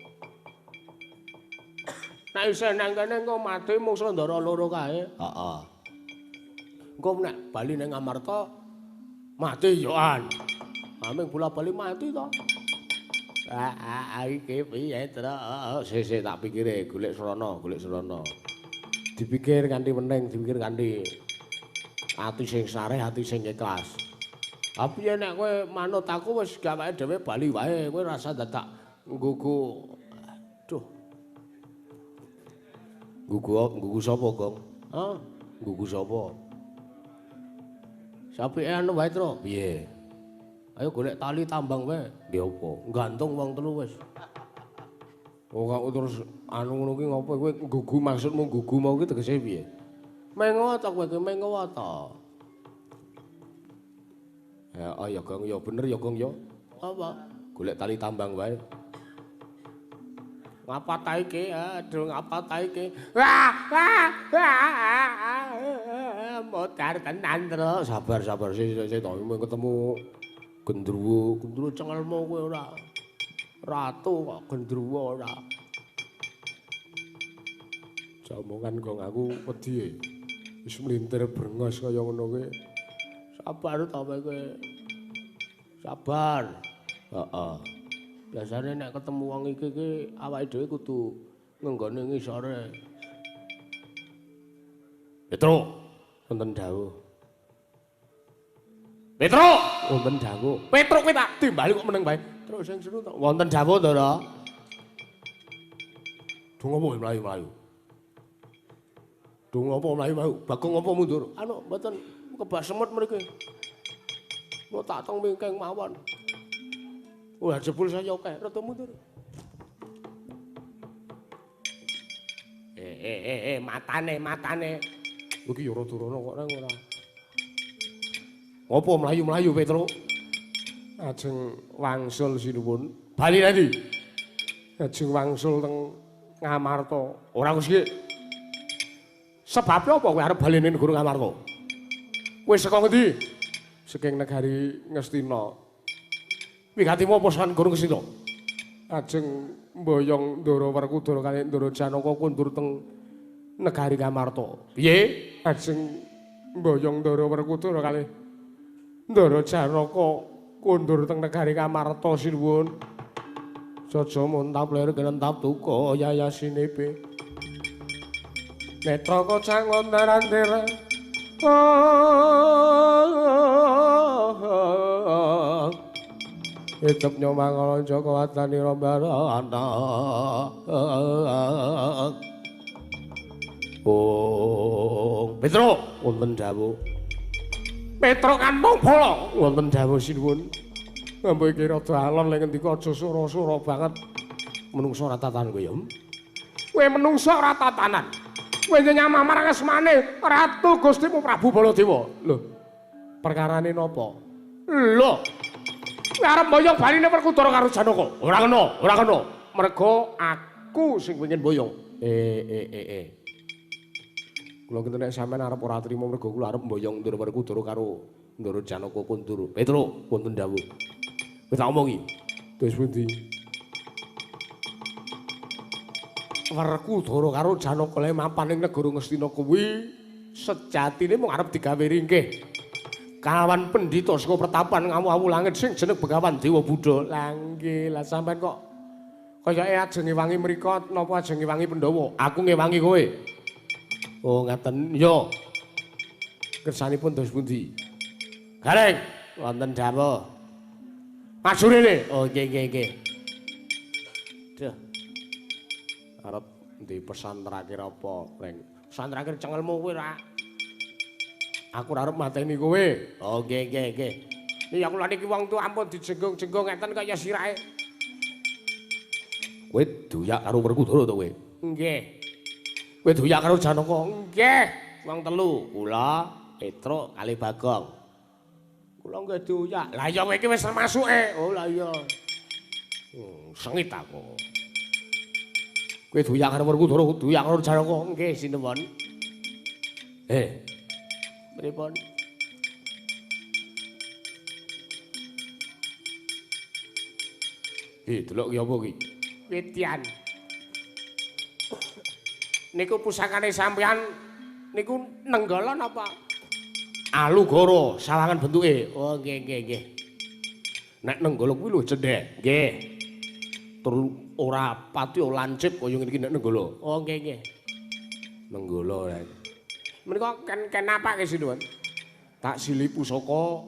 Nek isih nang kene engko mati mungsuh Ndara loro kae. Heeh. Engko nek bali ning Ngamarta mati yo an. Aming bola-bali mati to. Iki piye, Truk? Sik tak pikire, golek srana, golek srana. Dipikir kanthi weneng, dipikir kanthi ati sing sareh, ati sing ikhlas. Ha piye nek kowe manut aku wis gawake dhewe bali wae, kowe rasa dadak nggugu. Aduh. Nggugu nggugu sapa, Gong? Hah? Nggugu sapa? Sapike anu wae, Truk. Piye? Ayo golek tali tambang wae. Nggih apa? Gantung wong telu wis. Oh, kok terus anu ngono ki ngopo kowe nggugu maksudmu nggugu mau ki tegese piye? Mengo ta kowe ki mengo ta? Ya, oh ya Gong, ya bener ya Gong ya. Apa? Golek tali tambang wae. Ngapa ta iki? Aduh, ngapa ta iki? Wah, wah, wah. Modar tenan, Truk. Sabar, sabar sik sik to ketemu gendruwo, gendruwo cengelmu kowe ora. Ratu kok gendruwo ora. Jamongan Gong aku wedi. Wis mlintir brengos kaya ngono kuwi. Sabar ta kowe. Sabar. Heeh. Biasane nek ketemu wong iki iki awake dhewe kudu ngenggone ngisore. Petruk, wonten dawuh. Petruk, wonten dawuh. Petruk kowe tak timbali kok meneng bae. Terus sing seru to. Wonten dawuh to, Ra? Do ngopo mlayu-mlayu? Do ngopo mlayu-mlayu? Bagong ngopo mundur? Anu mboten kebak semut mriki. Kula tak teng mingkeng mawon. Wah, jebul saya akeh, rada mundur. Matane, matane. Iki ya rada rono kok nang ora. Ngopo mlayu-mlayu, Petruk? Ajeng wangsul sinuwun. Bali nanti. Ajeng wangsul teng Ngamarta. Ora wis iki. Sebabe apa kowe arep bali ning negara Ngamarta? Kowe saka ngendi? Saking negari Ngastina. Wigatimu apa saking negara Ngastina? Ajeng mboyong Ndara Werkudara kalih Ndara Janaka kundur teng negari Ngamarta. Piye? Ajeng mboyong Ndara Werkudara kalih Ndara Janaka kundur teng negari Ngamarta sinuwun. Jaja muntap lir kelentap duka yayasine. Netra kocang ontarantir. Hidup nyomang Joko watani rombarana. Oh, Petruk wonten dawuh. Petruk kantung bala wonten dawuh sinuwun. Ngambo iki rada alon lek ngendika aja sura-sura banget. Menungso ora tatanan kowe ya. Kowe menungso ora tatanan. Kowe nyamah marang asmane Ratu Gustimu Prabu Baladewa. Lho. Perkarane napa? Lho. Kowe arep mboyong baline Werkudara karo Janaka. Ora kena, ora kena. Mergo aku sing pengen mboyong. Kula kinten nek sampean arep ora trima mergo kula arep mboyong Ndara Werkudara karo Ndara Janaka kondur. Petruk wonten dawuh. Wis tak omongi. Terus pundi? Werkudara karo Janaka le mapan ing negara Ngastina kuwi sejatine mung arep digawe ringkih. Kawan pendhita saka pertapan ngawu-awu langit sing jeneng Begawan Dewa Buddha. Lah nggih, lah sampean kok kayake ajeng ngewangi mriko napa ajeng ngewangi Pandhawa? Aku ngewangi kowe. Oh ngaten, yo. Kersanipun dos pundi? Gareng, wonten dawuh. Maju rene. Oh nggih nggih nggih. Duh. Arep ndi pesan terakhir apa, Reng? Pesan terakhir cengelmu kowe ra. Aku ora arep mateni kowe. Oh nggih nggih nggih. Ya kula niki wong tuwa ampun dijenggung-jenggung ngeten kaya sirahe. Kowe doyak karo Werkudara to kowe? Nggih. Kowe doyak karo Janaka? Nggih. Wong telu, kula, Petruk kali Bagong. Kula nggih doyak. Lah iya kowe iki wis termasuke. Oh lah iya. Sengit aku. Kowe doyak karo Werkudara, doyak karo Janaka? Nggih, sinuwun. Pripun? Delok ki apa ki? Wedian. Niku pusakane sampean niku nenggala napa? Alugara, sawangan bentuke. Oh nggih nggih nggih. Nek nenggala kuwi lho cendhek. Nggih. Terus ora pati lancip kaya ngene iki nek nenggala. Oh nggih nggih. Nenggala. Menika ken apake sinuwun? Tak silih pusaka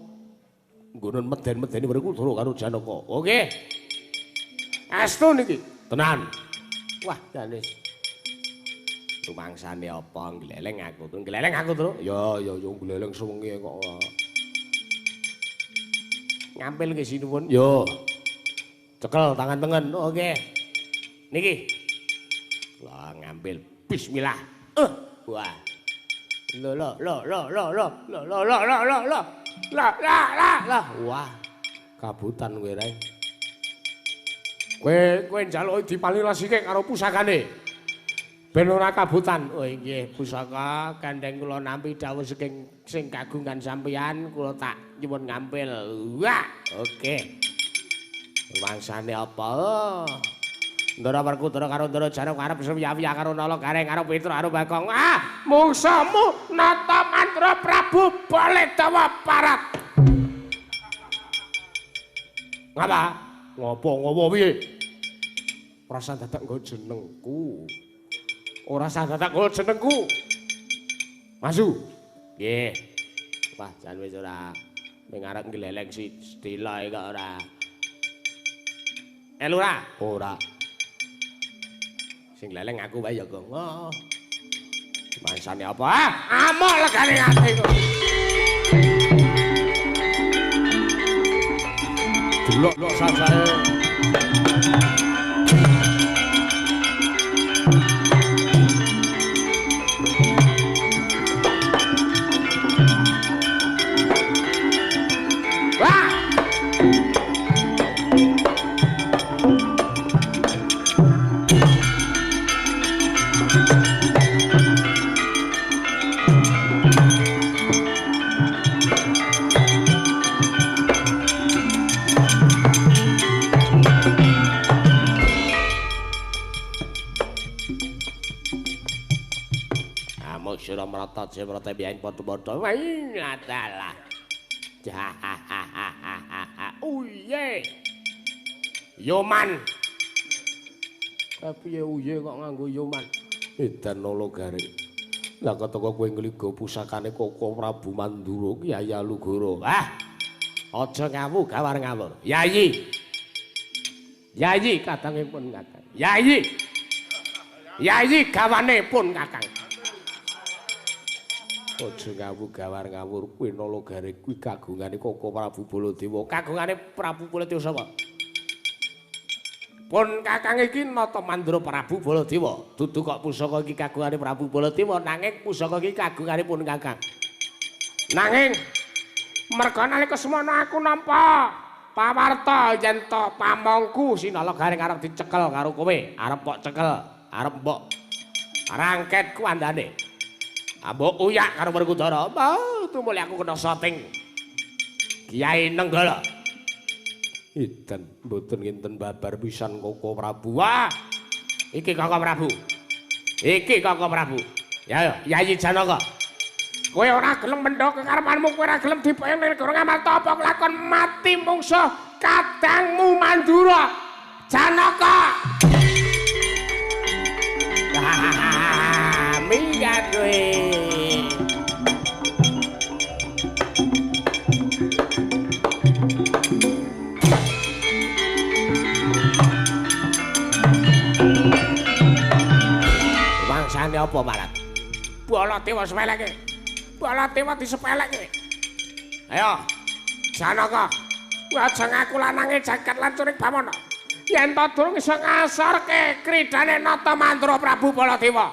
nggonen meden-medeni Werkudara karo Janaka. Oh nggih. Astu niki. Tenan. Wah, janis. Rumangsane apa ngleleng aku, Tru. Ngleleng aku, Tru. Ya ya ya ngleleng sewengi kok. Ngampil nggih sinuwun. Yo. Cekel tangan tengen. Oke. Niki. Lah ngambil. Bismillah. Wah. Lho lho lho lho lho lho lho lho lho lho lho lho la la la la. Wah. Kabutan kowe reng. Kowe kowe njaluk dipalilasike karo pusakane. Ben ora kabutan. Oh inggih, pusaka gandeng kula nampi dawuh saking sing kagungan sampeyan, kula tak nyuwun ngampil. Wah, oke. Wangsane apa? Ndara Werkudara karo Ndara Janaka arep suwiya-wiya karo Nala Gareng karo Petruk karo Bagong. Ah, mungsuhmu Nata Mantra Prabu Baladewa Parat. Ngapa? Ngopo ngopo piye? Ora dadak nggo jenengku. Ora sah dadak nggo jenengku. Maju. Nggih. Wah, jan wis ora ning arep ngleleng si sedela kok ora. Elu ora? Ora. Sing gleleng aku wae ya, Gong. Oh. Mangsane apa? Ah, amuk legane atiku. Delok sajae. Sira mrata jemrata biyen padha-padha. Wah, uye. Yoman. Piye uye kok nganggo yoman? Edan Nala Gareng. Lah ketaka kowe ngliga pusakane Koko Prabu Mandura ki Yayi Alugoro. Ah. Aja ngawu gawar ngawur. Yayi. Yayi kadange pun Kakang. Yayi. Yayi gawane pun Kakang. Aja ngawu gawar ngawur kuwi Nala Gareng kuwi kagungane Koko Prabu Baladewa. Kagungane Prabu Baladewa sapa? Pun Kakang iki Nata Mandura Prabu Baladewa. Dudu kok pusaka iki kagungane Prabu Baladewa, nanging pusaka iki kagungane pun Kakang. Nanging merga nalika semono aku nampa pawarta yen to pamongku si Nala Gareng arep dicekel karo kowe, arep mbok cekel, arep mbok rangket ku andane. Ambok uyak karo Werkudara. Mau tumuli aku kena soting. Kiai Nenggala. Iden mboten nginten babar pisan Koko Prabu. Wah. Iki Koko Prabu. Iki Koko Prabu. Ya Yayi Janaka. Kowe ora gelem mendhok kekarepanmu, kowe ora gelem diboyong ning negara Ngamarta apa kelakon mati mungsuh kadangmu Mandura. Janaka. Minggat kowe. Bangsane apa marat? Baladewa sepeleke. Baladewa disepeleke. Ayo, Janaka. Aja ngaku lanange jagat lan curik bamono. Yen to durung iso ngasorke kridane Nata Mandura Prabu Baladewa.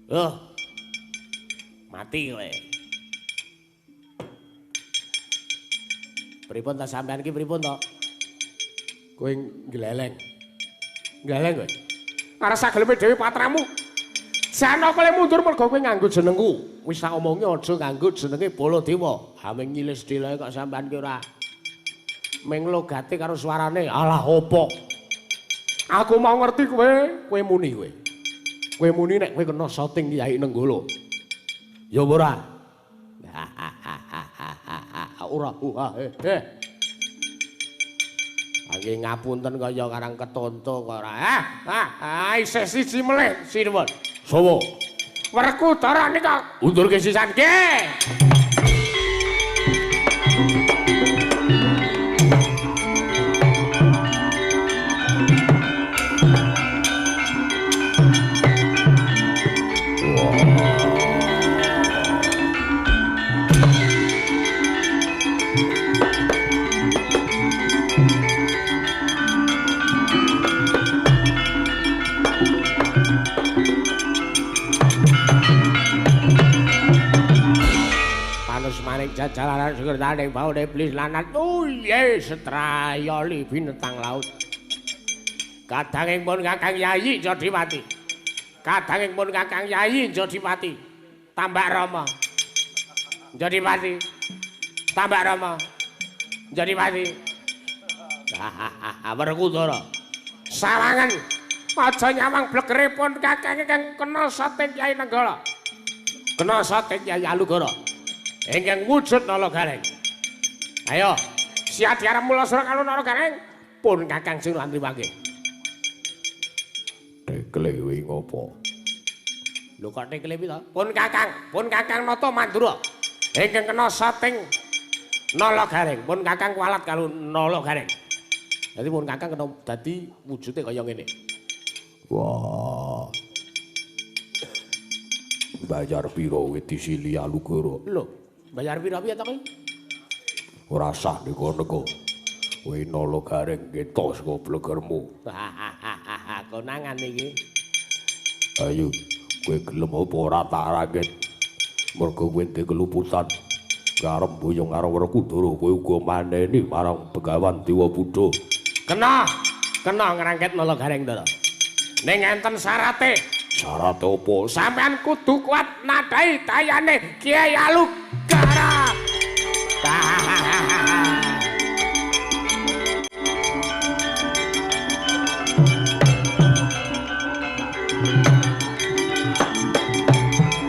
Oh. Mati kowe. Pripun ta sampean iki pripun to? Kowe ngleleng. Ngleleng kowe. Arep geleme dhewe patramu. Janaka le mundur mergo kowe nganggo jenengku. Wis tak omongi aja nganggo jenenge Baladewa. Hameng nyilis dhewe kok sampean ki ora meng logate karo suarane. Alah opo? Aku mau ngerti kowe, kowe muni kowe. Kowe muni nek kowe kena soting Kyai Nenggala. Ya ora? Ora. Angge ngapunten kaya karang ketonto kok ora. Isih siji melih sinuwun. Sowo. Werkudara nika undurke sisan nggih. Jalaran segertane baune iblis lanat uye setrayoli binatang laut. Kadanging pun Kakang Yayi Jodipati. Kadanging pun Kakang Yayi Jodipati. Tambak Rama. Jodipati. Tambak Rama. Jodipati. Werkudara. Sawangan aja nyawang blegere pun Kakang ingkang kena sating Kyai Nenggala. Kena sating Kyai Alugara. Ingkang wujud Nala Gareng. Ayo, siap diarep mula sura karo Nala Gareng pun Kakang sing lantri mangke. Tekle kuwi ngopo? Lho kok tekle piye to? Pun Kakang Nata Mandura. Ingkang kena sating Nala Gareng, pun Kakang kualat karo Nala Gareng. Dadi pun Kakang kena dadi wujude kaya ngene. Wah. Bayar piro kowe disili Alugara? Lho, bayar pira piye to kowe? Ora sah nego-nego. Kowe Nala Gareng ketok saka blegermu. Konangan iki. Ayo, kowe gelem apa ora tak rangkit? Mergo kowe ndek keluputan. Karep boyong karo Werkudara kowe uga maneni marang Begawan Dewa Buddha. Kena, kena ngrangkit Nala Gareng to. Ning enten syarate. Syarat apa? Sampean kudu kuat nadai dayane Kyai Alugara.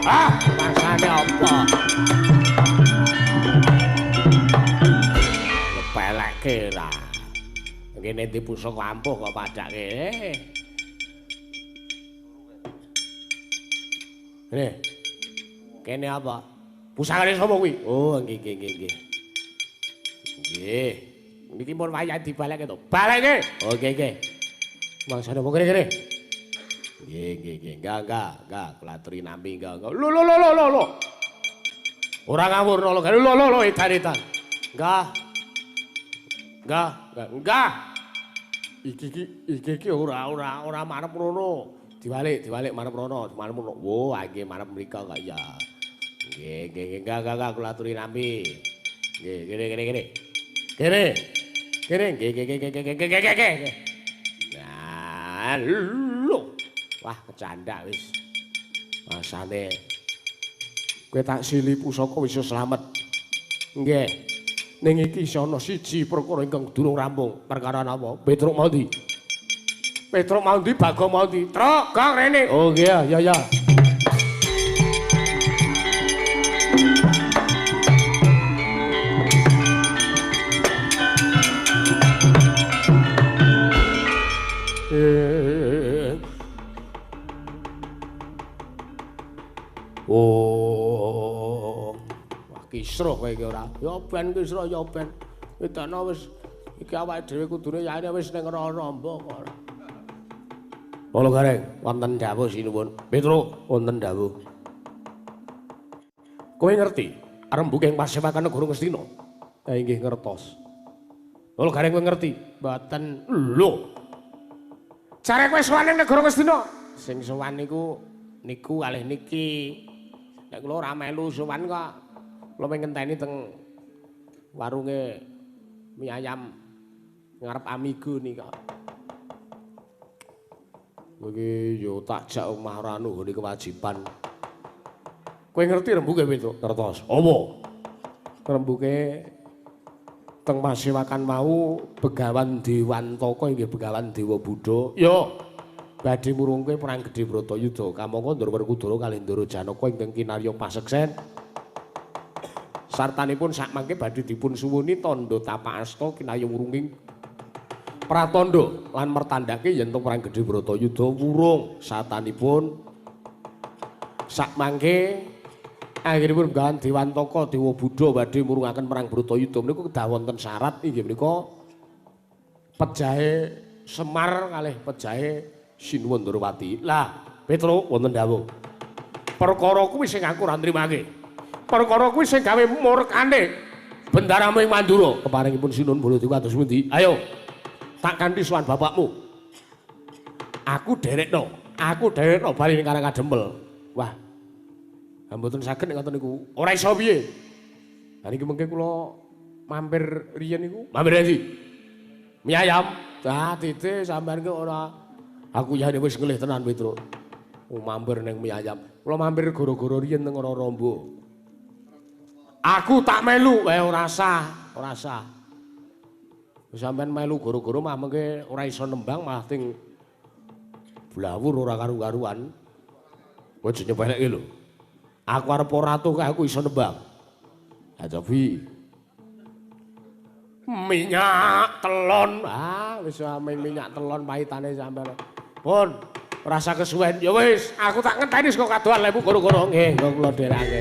Ah, rasane apa? Lepeleke lah. Ngene ndi pusaka ampuh kok padake. Ngene. Kene apa? Pusakane sapa kuwi? Oh, nggih nggih nggih nggih. Nggih. Niki pun wayahe dibalekke to. Balekke. Oh, nggih nggih. Mangsane apa kene-kene? Nggih nggih nggih. Enggak enggak enggak kula aturi nampi enggak enggak. Lho lho lho lho lho. Ora ngawur lho lho lho lho edan-edan. Enggak. Enggak, enggak, enggak. Iki iki ora marep rono. Diwalik, diwalik marep rono, marep rono. Wo, nggih marep mriko kok ya. Nggih, nggih, nggih, enggak, enggak, kula aturi nampi. Nggih, kene, kene, kene. Kene. Kene, nggih, nggih, nggih, nggih, nggih, nggih, nggih. Nah, lho. Wah, kecandak wis. Kersane. Kowe tak sili pusaka wis slamet. Nggih. Ning iki isih ana siji perkara ingkang durung rampung. Perkara napa? Petruk mau ndi? Petruk mau ndi? Bagong mau ndi? Truk, Gong rene. Oh nggih, ya ya. Oh. Wah, kisruh kowe iki ora. Ya ben kisruh ya ben. Wedana wis iki awake dhewe kudune yaene wis ning Raramba kok ora. Halo Gareng, wonten dawuh sinuwun. Petruk, wonten dawuh. Kowe ngerti rembug ing pasewakan negara Ngastina? Inggih ngertos. Halo Gareng, kowe ngerti? Mboten. Lho. Jare kowe sowan ning negara Ngastina? Sing sowan niku niku kalih niki. Nek kula ora melu sowan kok. Kula ngenteni teng warunge mie ayam ngarep Amigo nika. Kowe iki yo tak jak omah ora nuhuni kewajiban. Kowe ngerti rembuke Petruk? Ngertos. Apa? Rembuke teng pasewakan mau Begawan Dewantaka inggih Begawan Dewa Buddha. Yo. Badhe murungke perang gedhe Bratayuda kamangka Ndara Werkudara kalih Ndara Janaka ingkang kinarya paseksen. Sartanipun sakmangke badhe dipun suwuni tandha tapak asta kinarya wurunging pratandha lan mertandhake yen to perang gedhe Bratayuda wurung. Satanipun sakmangke anggenipun Begawan Dewantaka Dewa Buddha badhe murungaken perang Bratayuda menika kedah wonten syarat inggih menika pejahe Semar kalih pejahe Sinuwun Ndorowati. Lah, Petruk wonten dawuh. Perkara kuwi sing aku ora nrimake. Perkara kuwi sing gawe murkane bendaramu ing Mandura. Keparingipun Sinuwun Baladewa kados pundi? Ayo. Tak kanthi sowan bapakmu. Aku derekno, aku derekno bali ning Karang Kadempel. Wah. Mboten saged nek ngoten niku. Ora iso piye? Lah niki mengke kula mampir riyen niku. Mampir endi? Mie ayam. Dah titik sampean ki ora. Aku yane wis ngelih tenan Petruk. Oh, mampir ning mie ayam. Kula mampir gara-gara riyen teng Raramba. Aku tak melu, ora sah, ora sah. Sampeyan melu gara-gara mah mengke ora iso nembang malah ting blawur ora karu-karuan. Kowe aja nyepelekke lho. Aku arep ora ratuh kae aku iso nembang. Ha cobi. Minyak telon. Ah, wis minyak telon pahitane sampeyan. Pun, rasa kesuwen. Ya wis, aku tak ngenteni saka kadohan lemu goro-goro. Nggih, kula dherake.